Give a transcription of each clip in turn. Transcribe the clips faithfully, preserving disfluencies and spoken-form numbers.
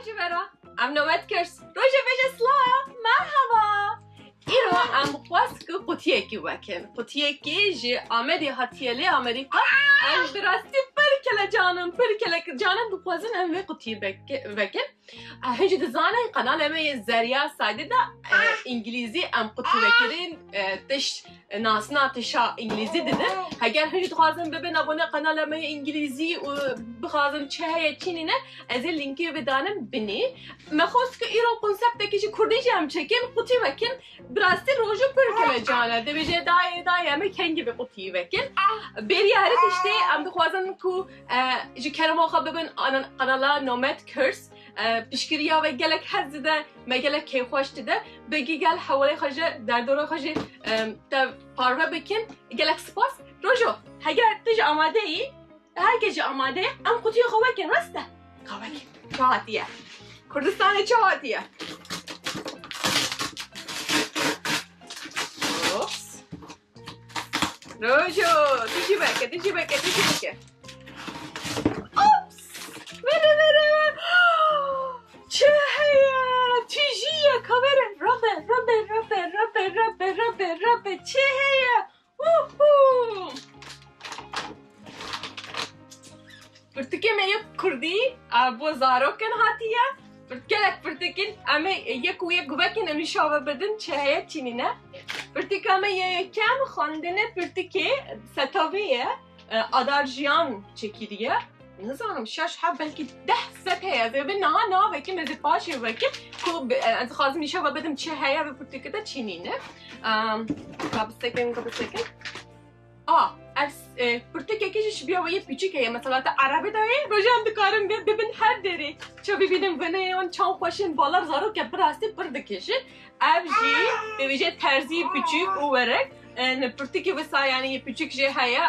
Ji vera em Nomad Curse. Roja vêje silav, merhaba. Îro em xwest ku qutiyekî wekin. Qutiyekî ji Amedê hatiye lê Amerîka. Em bi rastî pir kelecan in, pir kelecan in, dixwazin em vê qutiyê bek-, vekin. Eh, hin jî dizanin, qenala me yê Zerya Saydê de, eh, îngilîzî em qutî vekirin, eh, tişt, eh, nasina tişa îngilîzî didin. Heger hin jî dixwazin bibin abone qenala me yê îngilîzî û bixwazin çi heye çi nîne, ez ê linkê bidanim binî. Me xwest ku îro konseptekî ji kurdî jî em çekin, qutî vekin. Bi rastî rojo pir kelecan e. Dibêje dayê, dayê, em ê kengî vê qutiyî vekin. Bêriya herî piştê em dixwazin ku, eh, ji kerema xwe bibin ana-, qenala Nomad Curse. Eh, piştgiriya we gelek hez dide, me gelek kêfxweş dide. Begî gel hewalê xwe ji derdora xwe jî, em, te parve bikin. Gelek spas. Rojo, heger tu jî amade yî, herkes jî amade ye, em qutiyê xwe wekin, rast e? Ka wekin. Çi hatiye? Kurdistanê çi hatiye? Ops. Rojo, tu jî veke, tu jî veke, tu jî veke. Ops! Vere, vere, vere. Çi heye? Tijî ye, ka vere. Rabe, rabe, rabe, rabe, rabe, rabe, rabe. Çi heye? Uhu! Pirtûkê me yê kurdî, a, bo zarokan hatiye. Pirt-, gelek pirtûk in, em ê yek û yek vekin, em nîşa we bidin, çi heye, çi nîne. Pirtûka me yê yekem xwendinê pirtûkê seta vê ye, e, Adar Jiyan çêkiriye. Nizanim, şeş heb, belkî deh set heye. Ez ê vê niha navekim, ez ê paşê vekim, ku bi-, e, ez dixwazim nîşa we bidim, çi heye vê pirtûkê de, çi nîne. Em, ka bisekin, ka bisekin. A, ev s-, e, pirtûkekî jî şibiya we yê piçûk heye. Mesela te erebê de ye, roja em dikarin bi-, bibin her derê. Çawa bibînin veneyan çawa xweş in, balar zarok e, bi rastî pir dikişin. Ev jî dibêje terzî piçûk û werek. E, ne pirtûkê wisa, yanî yê piçûk jê heye.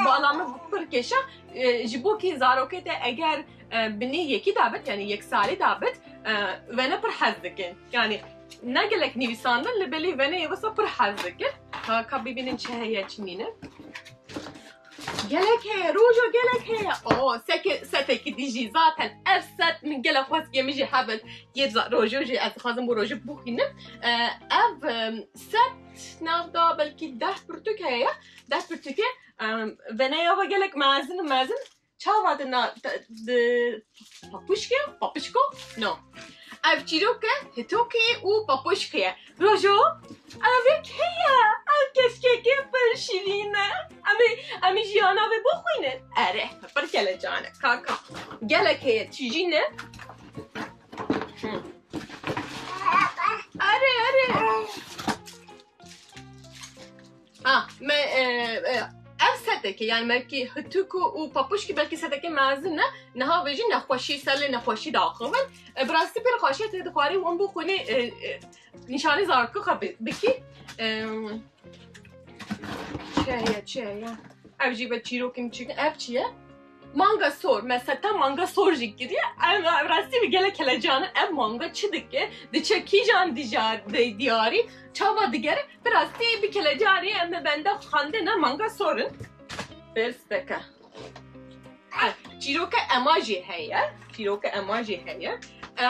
Bala min pir kêşa. E, ji bo kî zarokê te eger, e, binî yekî dabit, yanî yek salî dabit, e, wene pir hez dikin. Yanî ne gelek nivîsandin, li belê veneyê wisa pir hez dikin. Ha, ka bibînin çi heye, çi nîne. Gelek heye, rojo gelek heye. Oo, seke-, setekî dijî zaten. Ev set min gelek xwest yê min jî hebin. Yê za-, rojo jî ez dixwazim bo rojo bixwînim. E, ev, em, set nav da belkî deh pirtûk heye. Deh pirtûkê, em, veneya ve gelek mezin mezin. Çawa di na-, di, di, papuşke? Papuşko? No. Ev çîrok e, hitokê û papuşke ye. Rojo, ev ê kê ye? Ev keşkekê pir şirîn e. Em ê, em ê jiyana vê bixwînin. Erê, pir kelecan e, kaka. Gelek heye, tijî ne? Hı. Erê, erê. Ha, me, e, e, ev setekê, yani belkî hitûko û papuşkî belkî setekê mezin e, niha vê jî nexweşî, ser lê nexweşî daxivin. E, bi rastî pir xweş e, tê dixwarî wan bixwînî, e, e, nîşanî zarokê xwe bi-, bikî. E, çi heye, çi heye? Ev jî be çîrokên çîkin, ev çi ye? Manga sor, me seta manga sor jî kiriye. Ev, ev rastî bi gelek kelecan e. Ev manga çi dike? Diçe kîjan dija-, di-, diyarî? Çawa digere? Bi rastî bi kelecan e, em ê benda xwendina manga sor in. Pers dike. Ev, çîroka ema jî heye. Çîroka ema jî heye. E,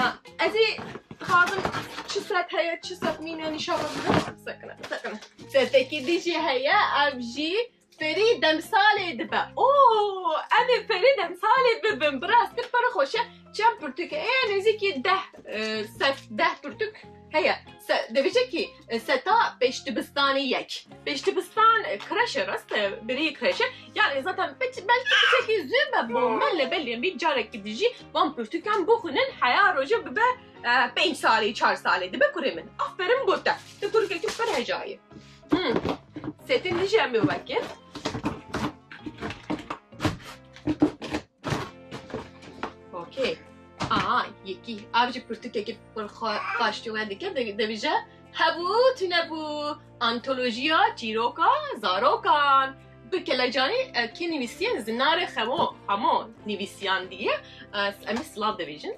ez ê dixwazim çi set heye, çi set nîne, nîşan bidim. Sekine, sekine. Setekî dijî heye, ev jî Perî demsalê dibe. Oo, em ê perî demsalê bibin. Bi rastî pir xweş e. Çend pirtûk e? Ê, nêzîkî deh, e, set, deh pirtûk heye. Se-, dibêje kî, e, seta pêşdibistanê yek. Pêşdibistan, e, kreş e, rast e, birî kreş e. Yani zaten piç-, belkî piçekî zû be bo me, lê belê em bî carekî dijî van pirtûkan bixwînin, heya roja bibe, e, pênc salî, çar salî dibe kurê min. Aferin bo te. Tu kurkekî pir hejayî. Hmm. Setên dijî em ê vekin. Okey. Aha, yekî. Ev jî pirtûkekî pir xwe-, xweş we dike, de-, dibêje, hebû, tu nebû. Antolojiya çîroka zarokan. Bi kelecanî, e, kê nivîsiye? Zinarê Xemo, Xemo nivîsiyandiye. E, em ê silav dibêjin.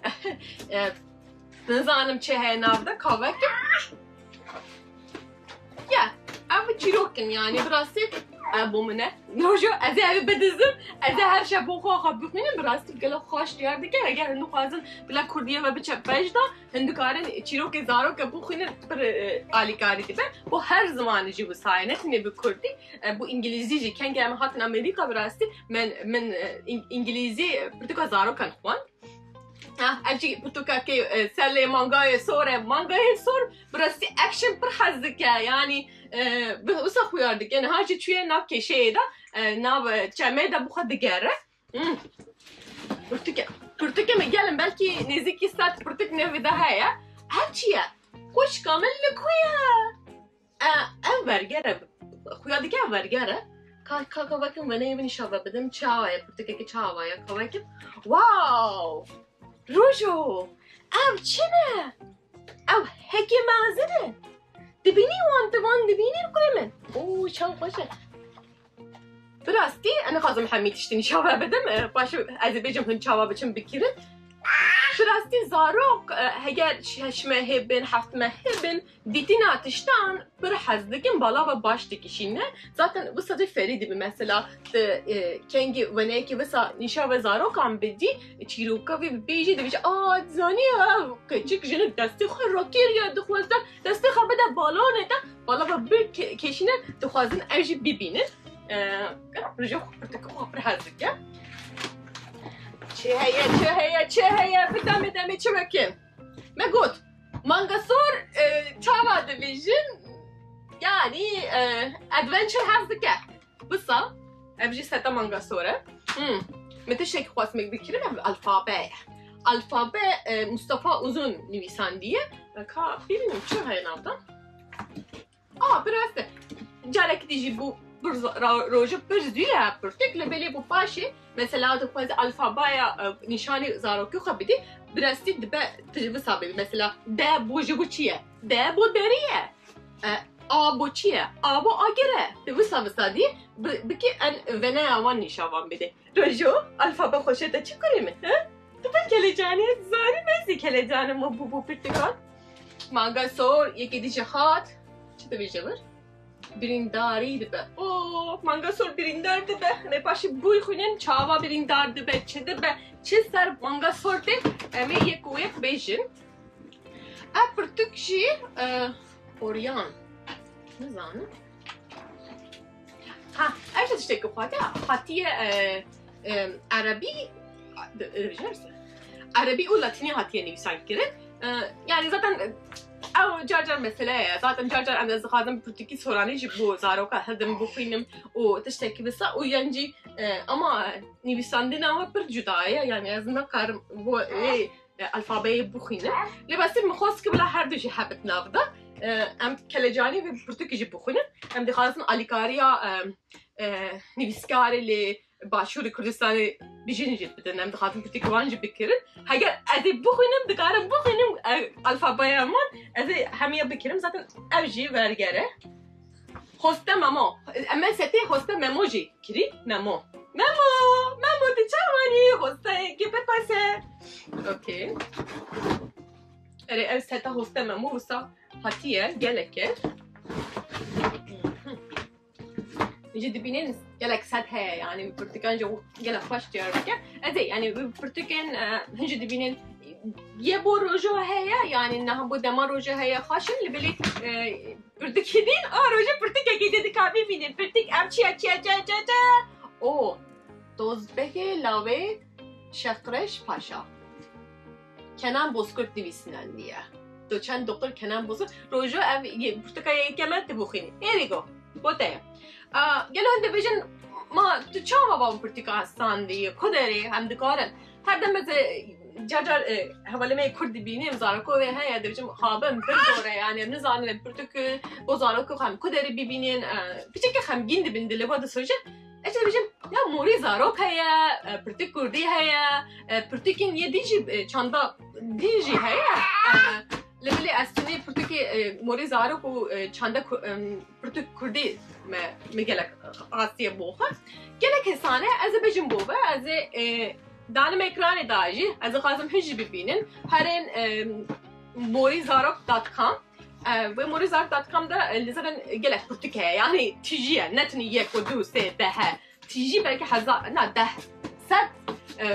E, nizanim çi heye nav de, kavek. Ya, Ev çîrok in, yanî bi rastî ev bo min e. Rojo, ez ê ev bidizim, ez ê her şev bo xwe xwe bixwînim, bi rastî gelo xweş diyar dike. Eger hûn dixwazin bila kurdiyê ve biçe pej de, hûn dikarin çîrokê zaroke bixwînin, pir, e, alîkarî dibe. Bo her zimanî jî wisa ye, ne tenê bi kurdî, e, bo îngilîzî jî. Kengê em hatin Amerîka, bi rastî min, min, e, îng-, îngilîzî, e, pirtûka zarokan xwend. Ah, ev jî pirtûkekê, e, ser lê mangayê sor e. Mangayê sor bi rastî action pir hez dike. Yanî, e, bi wisa xuyar dike. Niha jî çûye nav kêşeyê de, e, nav, e, çemê de bi xwe digere. Hmm. Pirtûke, pirtûkê me gelin belkî nêzîkî sed pirtûk nêvî de heye. Ev çi ye? Xwişka min li ku ye? E, ev berger e. Xuya dike ev berger e. Ka, ka, ka vekim veneyê min nîşa ve bidim. Çawa ye? Pirtûkekî çawa ye? Ka vekim. Wow! Rojo! Ev çi ne? Ev heke mezin e. Dibînî wan, tu wan dibînî kurê min? Oo, çaw xweş e. Bi rastî, ez nixwazim hemî tiştî nîşa ve bidim. E, paşê ez ê bêjim hûn çawa biçin bikirin. Bi rastî zarok, e, heger şeş mehê bin, heft mehê bin, dîtina tiştan pir hez dikin, bala ve baş dikişîne. Zaten wisa jî ferî dibe. Mesela, tu, e, kengî weneyekî wisa nîşa ve zarokan bidî, çîroka vê bibêjî, dibêje, "A, zanî, ev keçik jinik destê xwe rakiriye, dixwaze destê xwe bide balonê de, bala ve bir ke-, keşîne, dixwazin ev jî bibînin." E, rojo xwe pirtûkê xwe pir hez dike. Çi heye, çi heye, çi heye, bi demê demê çi bikin? Me got, manga sor, e, çawa dibêjin? Yanî, e, adventure hez dike. Wisa, ev jî seta manga sor e. Hmm. Min tiştekî xwest me bikirin, ev alfabe ye. Alfabe, e, Mustafa Uzun nivîsandiye. Ka bibînim çi heye nav de? A, bi rast e. Carekî dî jî bû pir zo-, ra-, rojo pir zû ye pirtûk, lê belê bo paşê, mesela, tu dixwazî alfabeya, e, nîşanî zarokê xwe bidî, bi rastî dibe tu jî wisa bibî. Mesela, D bo ji bo çi ye? D bo derî ye. E, A bo çi ye? A bo agir e. Tu wisa wisa dî, bi-, bikî en veneya wan nîşa wan bidî. Rojo, alfabe xweş e, te çi kurê min, he? Tu pir kelecan î, zanî, ez jî kelecan im, bû, bû pirtûkan. Manga sor, yekê dî jî hat. Çi dibêje vir? Birîndarî dibe. Oo, manga sor birîndar dibe. Em ê paşê bûy xwînin, çawa birîndar dibe, çi dibe, çi ser manga sor tê, em ê yek û yek bêjin. Ev pirtûk jî, e, oryan. Nizanim. Ha, ev jî tiştekî xwe hatiye, hatiye, e, e, erebî, e, erebî û latînî hatiye nivîsan kirin. E, yanî zaten, e, ew car car mesele ye. Zaten car car em ez dixwazim pirtûkî soranî jî bo zaroka hildim bixwînim û tiştekî wisa û yan jî, e, ama nivîsandina we pir cuda ye. Yanî ez nikarim bo wê e, alfabeyê bixwînim. Lê besîr min xwest ki bila her du jî hebit nav de. E, em kelecanî vê pirtûkê jî bixwînin. Em dixwazin alîkariya, e, e, nivîskarê li Başûrê Kurdistanê bijîn jî bidin. Em dixwazin pirtûkê wan jî bikirin. Heger ez ê bixwînim, dikarim bixwînim, e, alfabeya min, ez ê hemiya bikirim. Zaten ev jî verger e. Hoste Memo. Em ê setê Hoste Memo jî kirî. Memo. Memo! Memo, tu çawa nî? Hosteyekê pir pes e. Okey. Erê, ev seta Hoste Memo wisa hatiye, gelek e. Jî dibînin gelek set heye, yanî pirtûkan jî gelek xweş diyar dike. Ez ê, yanî pirtûkên, e, hin jî dibînin yê bo rojo heye, yanî niha bo dema rojo heye xweş in, lê belê, e, pirtûkê din, a rojo pirtûkekê dê dika bibînin. Pirtûk ev çi ye, çi ye, çi ye, çi ye, çi ye? O, Dozbehê Lawê Şeqreş Paşa. Kenan Bozkurt nivîsinendiye. Doçent Doktor Kenan Bozkurt. Rojo ev ye-, pirtûka yekeme tu bixwînî. Here we go. Bo te ye. A, gelo hûn dibêjin, ma tu çawa van pirtûka standî? Ku derê em dikarin? Her dem ez, e, car car, e, hevalê me yê Kurd dibînim, zarokê wê heye, dibêjim, ha, bin, pir zor e, yanî em nizanin em pirtûk, e, bo zarokê xwe em ku derê bibînin, e, piçekî xemgîn dibin, dilê xwe disoje. Ez dibêjim, ya morî zarok heye, e, pirtûk kurdî heye, e, pirtûkên yê din jî, e, çanda din jî heye. E, lê belê ez tenê pirtûkê, e, morî zarok û, e, çanda ku-, em, pirtûk kurdî me, me gelek, e, rastiye bo xwe. Gelek hêsan e, ez ê bêjim bo ve, ez ê, e, danim ekranê da jî, ez dixwazim hin jî bibînin. Herên, e, morî zarok dot com. E, wê morîzarok dot com de, e, zaten gelek pirtûk heye. Yani tijî ye. Ne tenê yek û du, sê, deh he. Tijî belkî hezar, na, deh, sed, e,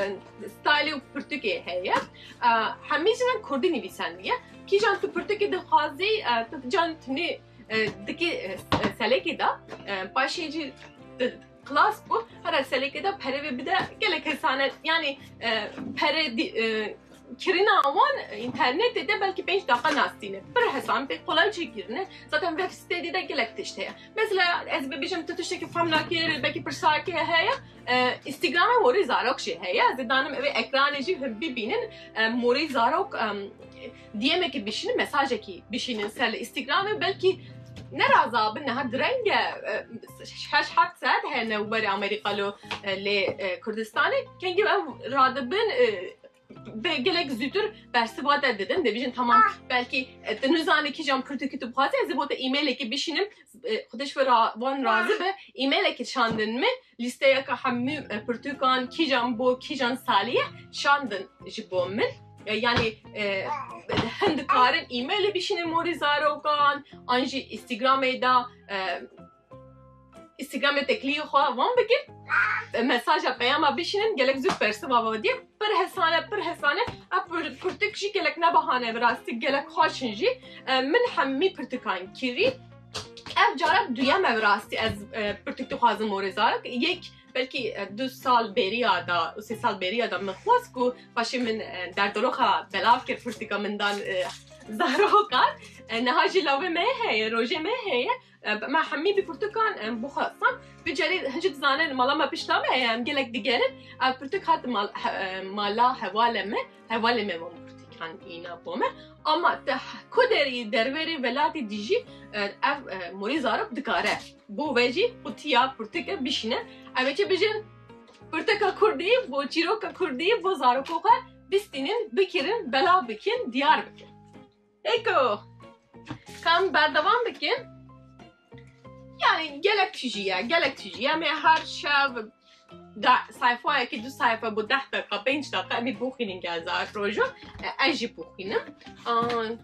style û pirtûkê heye. E, hemî jî ne kurdî nivîsendiye. Kîjan tu pirtûkê dixwazî, e, tu can tenê, e, dikî, e, selekê de, e, paşê jî tu Xilas bû, here selekê de pere vê bide gelek hesane, yani, e, pere di-, e, kirina wan internetê de belkî pênc daqa nastîne. Pir hesan, pê qolay çêkirine. Zaten web siteyê de gelek tişt heye. Mesela ez bibêjim tu tiştekî fam nakir, belkî pirsakê heye, e, Instagramê morî zarok jî heye. Ez ê danim evê ekranê jî hûn bibînin, e, morî zarok, em, D M'ekî bişînin, mesajekî bişînin ser li Instagramê, belkî ne raza bin, niha direng e, e, şeş heft saet hene û berê Amerîka lo, e, lê, e, Kurdistanê. Kengî ev radibin, e, be-, gelek zûtir bersiva te didin. Dibêjin, tamam, belkî, e, tu nizanî kîjan pirtûkî tu bixwazî, ez ê bo te e-mailekî bişînim, e, Xwedê ji we ra-, wan razî be, e-mailekî şandin min, lîsteyeka hemû, e, pirtûkan, kîjan bo, kîjan salî ye, şandin ji bo min. E, yani, e, hin dikarin e-mailê bişînin morî zarokan, an jî Instagramê de, e, Instagramê teklî xwe wan bikin. E, mesaja peyama bişînin, gelek zû bersiva ve diye. Pir hesane, pir hesane. Ev pir-, pirtûk jî gelek nebahane, bi rastî gelek xweş in jî. E, min hemî pirtûkan kirî. Ev cara duyem e bi rastî ez, e, pirtûk dixwazim morî zarok. Yek belkî, e, du sal bêriya da, sê sal bêriya da min xwest ku paşê min, e, derdoroxa belav kir pirtûka min dan, e, zarokan. E, niha jî lawê me heye, rojê me heye. E, me hemî bi pirtûkan, e, bixwestan. Bi carê hincî dizanin mala me pişta me heye, em gelek digerin. Ev pirtûk hat mal-, he-, e, mala hevalê me. Hevalê me wan pirtûkan îna bo me. Ama te h-, ku derî derverê welatê dî jî, e, ev, e, morî zarok dikare. Bo ve jî qutiya pirtûke bişîne. Em ê çi bijin? Pirtûka kurdî, bo çîroka kurdî, bo zarokê xwe bistînin, bikirin, belav bikin, diyar bikin. Eko! Ka em berdewam bikin. Yani gelek tijî ye, gelek tijî ye. Em ê her şev de sayfayekî, du sayfa, bo deh deqa, pênc deqa em ê bixwînin gel zar rojo. E, ez jî bixwînim. An,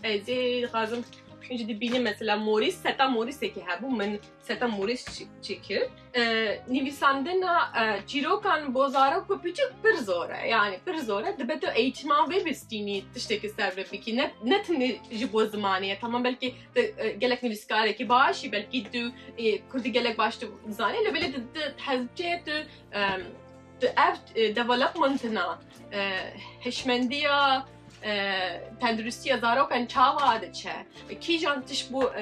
ez ê dixwazim, hûn jî dibînin mesela Morîs, seta Morîsekî hebû, min seta Morîs çi-, çêkir. E, nivîsandina, e, çîrokan bo zarok û piçûk pir zor e, yani pir zor e. Dibe tu eğitima vê bistînî tiştekî ser vê bikî. Ne, ne tenê ji bo zimanê ye. Tamam, belkî tu, e, gelek nivîskarekî baş î, belkî tu, e, kurdî gelek baş tu zanî, lê belê tu, tu hezçê tu, e, tu ev, e, developmentina, e, hişmendiya, e, tenduristiya zarokan çawa diçe? Kîjan tişt bo, e,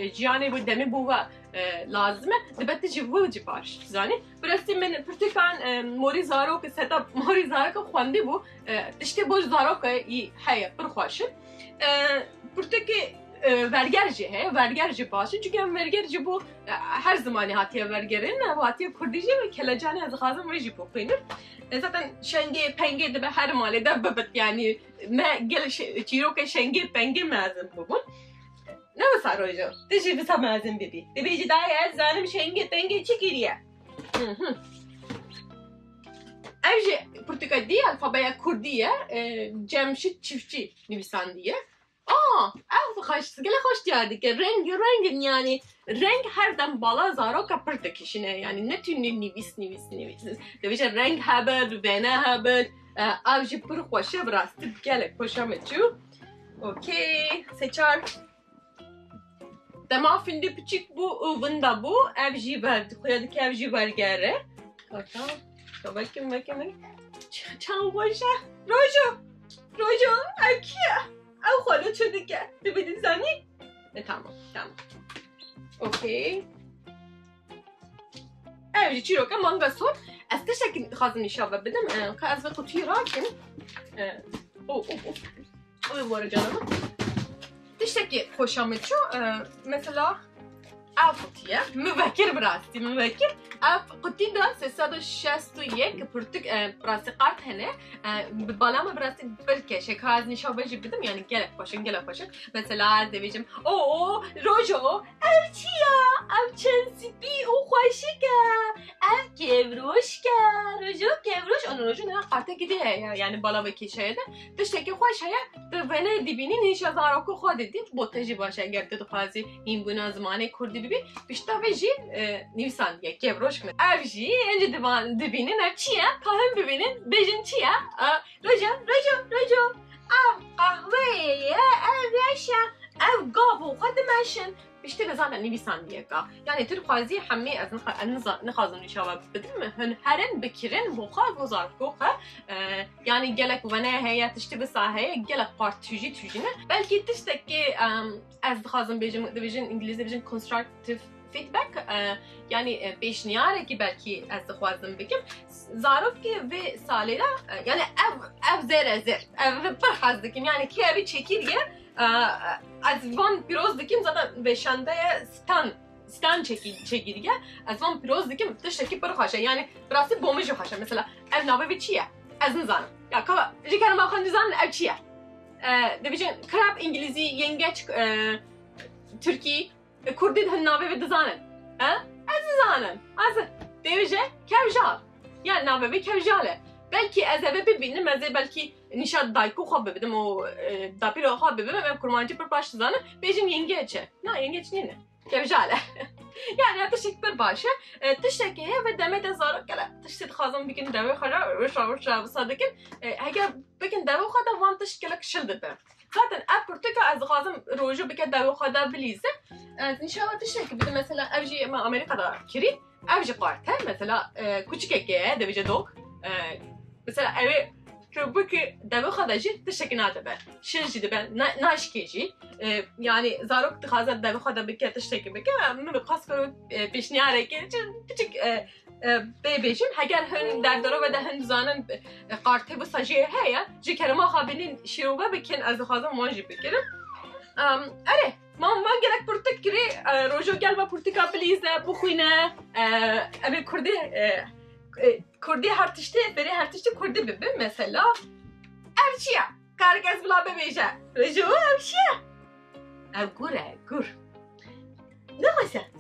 jiyanê bo demê bo we, e, lazim e? Dibe tu ji vî jî baş zanî. Bi rastî min pirtûkan, e, morî zarok, seta morî zarok xwendî bû. E, tiştê bo zarok e, î heye, pir xweş in. E, pirtûkê, e, verger jî heye, verger jî baş in. Çünkü em verger ji bo, e, her zimanê hatiye vergerin, e, hatiye kurdî jî ve kelecanê ez dixwazim wê jî bixwînim. E, zaten şengê, pengê dibe her malê de bibit, yani me gel şe-, çîroka şengê, pengê mezin bibûn. Ne wisa rojo? Tu jî wisa mezin bibî. Dibêjî dayê ez zanim şengê, pengê çi kiriye? Hı hı. Ev jî pirtûka dî, alfabeya kurdî ye. E, Cemşit Çiftçi nivîsandiye. Aa, ev xweş, gelek xweş diyar dike. Reng, rengin yani. Reng her dem bala zaroka pir dikişîne. Yani ne tu nivîs, nivîs, nivîs. Dibêje reng hebit, vêne hebit. E, ev jî pir xweş e, bi rastî gelek xweşa min çû. Okey, sê çar. Dema findî piçîk bû û winda bû, ev jî ver, xuya dike ev jî werger e. Kaka, ka vekim, vekim, vekim. Ç-, çan xweş e. Rojo, Rojo, ev kî ye? Ev xwe li çi dike? Tu bidî zanî? E, tamam, tamam. Okey. Ev jî çîroka manga sor. Ez tiştekî dixwazim nîşan ve bidim. E, ka ez ve qutiyê rakim. E, o, o, o. Ew were canım. Tiştekî xweşa min çû, e, mesela, Ev qutî ye. Min vekir bi rastî, min vekir. Ev qutî de sê sed û şêst û yek pirtûk, e, bi rastî kart hene. E, bi bala me bi rastî pir keşe. Ka ez nîşan ve jî bidim, yani gelek xweş in, gelek xweş in. Mesela ez dibêjim, "O, o, Rojo, ev çi ye? Ev çend spî û xweşik e. Ev kevroşk e. Rojo kevroş." Onu Rojo ne kartekî dî heye, yani bala ve kêşeye de. Tiştekî xweş heye, tu venê dibînî, nîşa zarokê xwe didî, bo te jî baş e. Eger tu dixwazî hînbûna zimanê kurdî bibî, pişta vê jî, e, nivîsandiye, kevroşk min. Ev jî, hîn jî divan-, dibînin, ev çi ye? Ka hûn bibînin, bêjin çi ye? E, Rojo, Rojo, Rojo. Ev qehweyê ye, ev reş e. Ev gav û xwe dimeşin. Piştî de zaten nivîsandiye ka. Yani tu dixwazî hemî ez nixa-, ez niza-, nixwazim nîşa we bidim, hûn herin bikirin bo xwe, bo zarokê xwe. E, yani gelek wene heye, tiştî wisa heye, gelek part tûjî tûjî ne. Belkî tiştekî, em, ez dixwazim bêjim, dibêjin, îngilîzî dibêjin constructive feedback, e, yani, e, pêşniyarekî belkî ez dixwazim bikim. Zarokê vê salê de, e, yani ev, ev zêr e zêr. Ev pir hez dikim. Yani kê evî çekîriye, e, ez van pîroz dikim, zaten vêşandeye stan, stan çekî-, çekîriye. Ez van pîroz dikim, tiştekî pir xweş e. Yani bi rastî bo min jî xweş e. Mesela ev navê vê çi ye? Ez nizanim. Ya ka ji kerema xwe nizanin ev çi ye? E, dibêjin krab îngilîzî, yengeç, e, tirkî, e, kurdî hin navê vê dizanin. He? Ez nizanim. Ez dibêje kevjal. Yani navê vê kevjal e. Belkî ez eve bibînim, ez ê belkî nîşa dayikê xwe bibidim û, e, dapîra xwe bibidim, em kurmancî pir baş dizanin, bêjin yengeç e. Na, yengeç nîne. Kevjal e. Yani ya tiştek pir baş e. E, tiştekê heye ve demê de zarok gele tiştê dixwazin bikin dewê xwe re, wişa, wişa, wisa dikin. E, heger bikin dewê xwe de van tişt gelek şil dibe. Zaten ev pirtûka ez dixwazim Rojo bike dewê xwe de bilîze. Ez înşallah tiştekî bidim, mesela ev jî me Amerîka de kirî. Ev jî kart e, mesela, e, kuçikekê ye, dibêje dog. E, mesela ew ê tu bikî dewê xwe de jî tiştekî nadibe. Şil jî dibe, na-, naşkê jî. E, yani zarok dixwaze dewê xwe de bike, tiştekî bike. Min bi xwest ku, e, pêşniyareke çi, piçik, e, e, pê bêjim. Heger hin derdorove de hin dizanin, e, kartê wisa jî heye, ji kerema xwe bêjin şîrove bikin, ez dixwazim wan jî bikirim. Em, erê, man, man gelek pirtûk kirî, e, Rojo gel ve pirtûka bilîze, bixwîne, e, em ê kurdî, e, e, kurdî her tiştê, berê her tiştê kurdî bibe, mesela. Ev çi ye? Karek ez bila bibêje. Rojo, ev çi ye? Ev gur e, gur. Ne xweş e.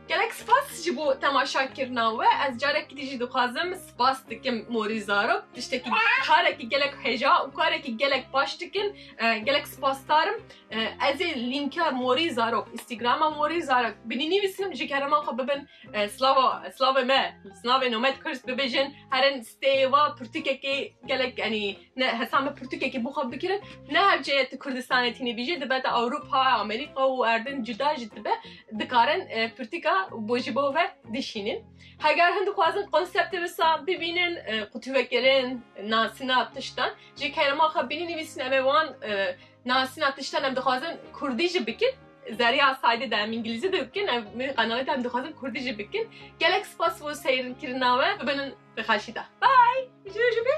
Gelek spas ji bo temaşakirina we. Ez carekî dî jî dixwazim spas dikim Morî Zarok. Tiştekî, karekî gelek hêja û karekî gelek baş dikin. E, gelek spasdarim. E, ez ê lînka Morî Zarok, Instagrama Morî Zarok binî nivîsinim, ji kerema xwe bibin, e, slava, slavê me, slavê Nomad Kurd bibêjin, herin stêva pirtûkekê gelek, yanî ne hesa me pirtûkekê bo xwe bikirin, ne hevce ye tu Kurdistanê tînî bijî, dibe te Ewropa, Amerîka û erdin cuda jî dibe, dikarin, e, pirtûka bo ji bo ve dişînin. Heger hin dixwazin konseptê wisa bibînin, e, qutîvekirin, nasîna tiştan, ji kerema xwe binî nivîsin, em ê wan, e, nasîna tiştan em dixwazin kurdî jî bikin. Zeriya saydê de em îngilîzî de bikin, em, min qenalê de em dixwazin kurdî jî bikin. Gelek spas bo seyrinkirina we, bibinin bi xweşî de. Bye! Ji, ji bê.